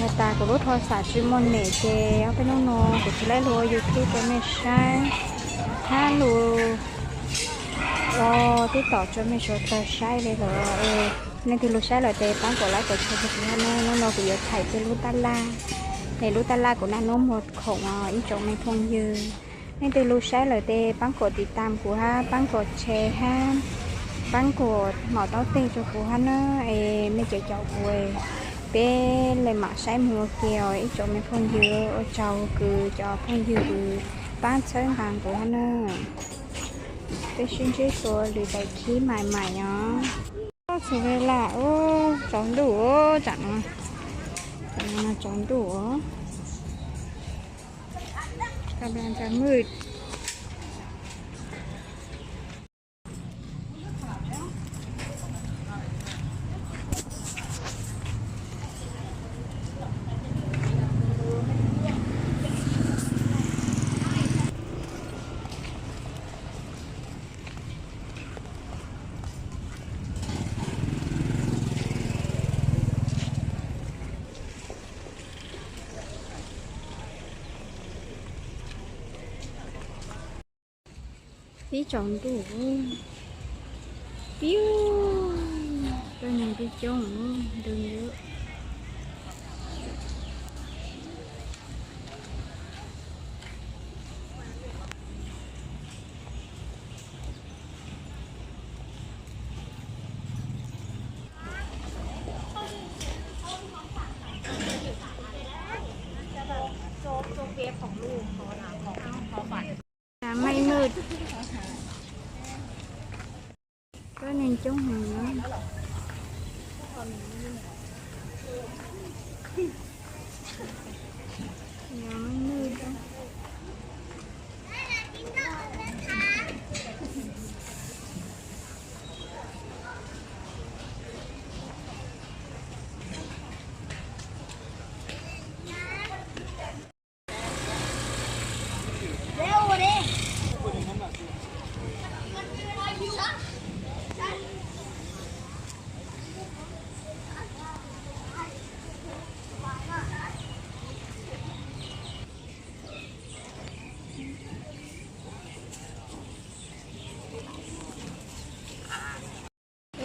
Tas kuv lub thoj xam tsis muaj net ces ob peb hnub no kuv tsis laib lug ua YouTube rau mej saib hab lug ua TikTok rau mej sawv daws saib le lawm. Nej twg lug saib lawm tes paab kuas like kuas share rau kuv hab nawb. Hnub no kuv yuav thaij tej lub tab laj, es lub tab laj kuv naj nub muag khoom os ib tsoom mej phooj ywg. Nej twg lug saib lawm tes paab kuas tiv tam kuv hab paab kuas share hab paab kuas mom taub teg rau kuv hab nawb, es mej caum caum kuv, peb le mam saib moog ua ke os ib tsoom mej phooj ywg. Ua tsaug kws cov phooj ywg kws paab txhawb nqaa kuv hab nawb. Peb sib ntsib dua lwm daim khib mais mais os. Txhua le laj, tsaus ntuj, tsam no tsaus ntuj. Ib tsaus ntuj, piu, tuab neeg pib coob ntws ntws. Mej nwj, tuab neeg coob heev.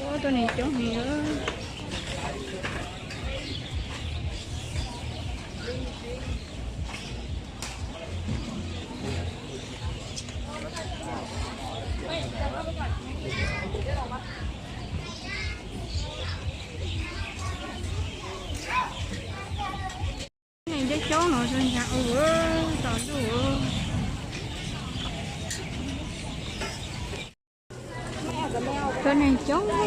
Ua tuab neeg coob heev. Neeg coob coob no, tsaus ntuj. Tuab neeg coob coob.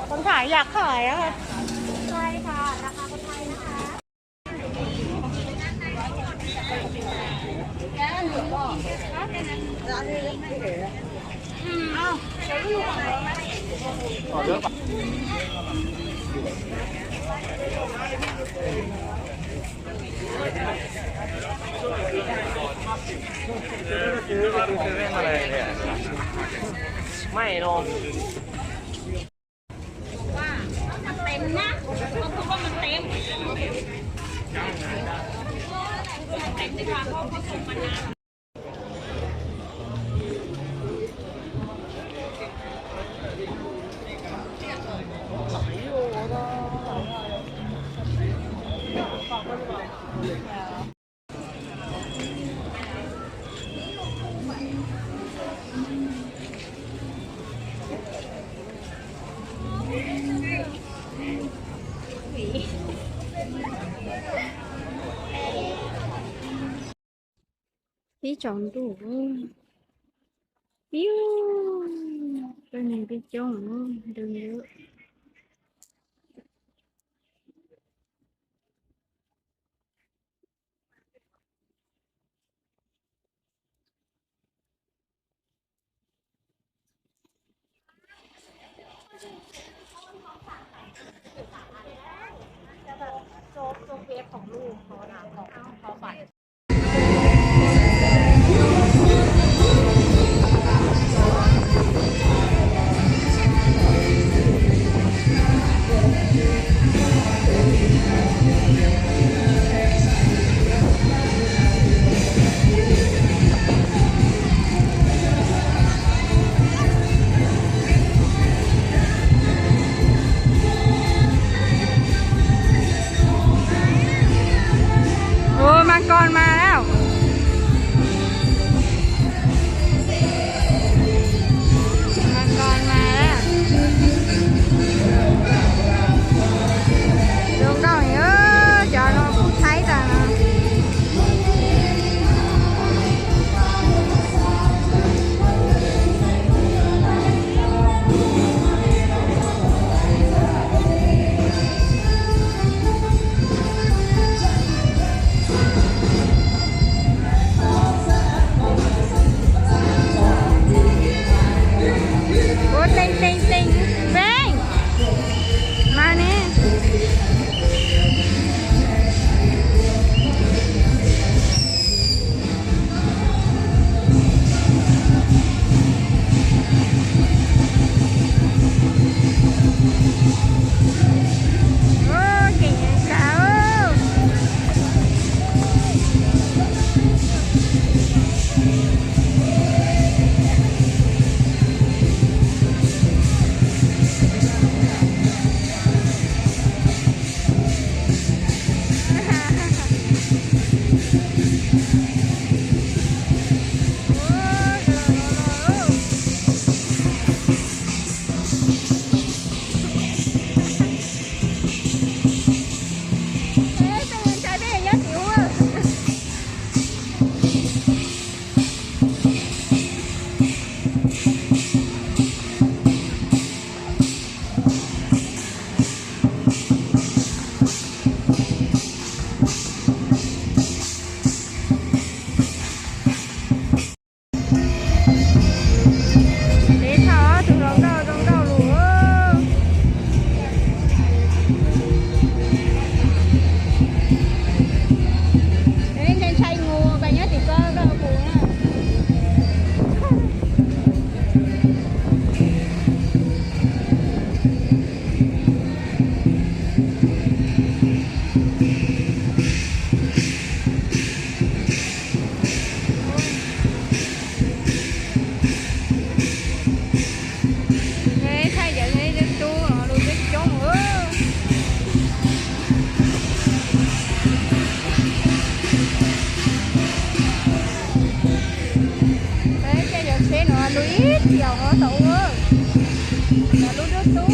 คนขายอยากขายอะค่ะ ใช่ค่ะ ราคาคนไทยนะคะ ไม่ลง ว่ามันเต็มนะเขาพูดว่ามันเต็ม มันเต็มดีกว่าเพราะเขาส่งมานาน Ib tsaus ntuj, ib, peb neeg peb coob ntws. Ui, ma kos mas lawm. Ma kos mas lawm. Zoo nkauj heev, cov no kuj thaib tas no. Ua teeb teeb teeb, peeb mas ne. Ua kev nyob sab. Peb thaum tus hluas nkauj zoo nkauj lus. Ntshai ntshai mus, koj nyob tim ko koj mus na. Thaij cov tub tub no lub twb coob. Peb caij cov tsheb no lub ib tiam no tau ua, cov lub tub tub no.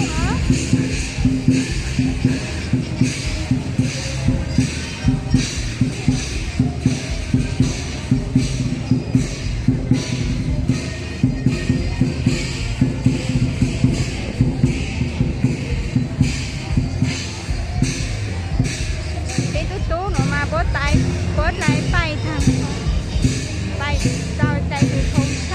Peb tub tub no mas puab tais, puab tais paib tag, paib tau cai tus thoob.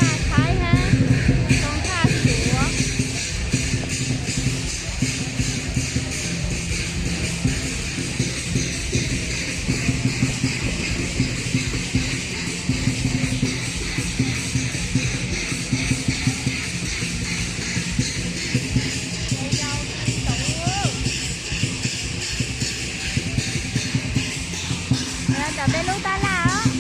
Cov peb lub tab laj os.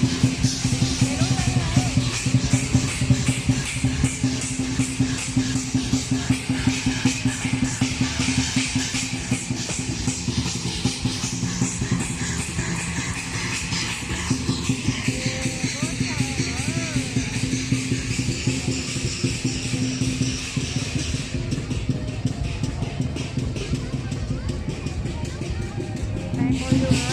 Peb kuj yug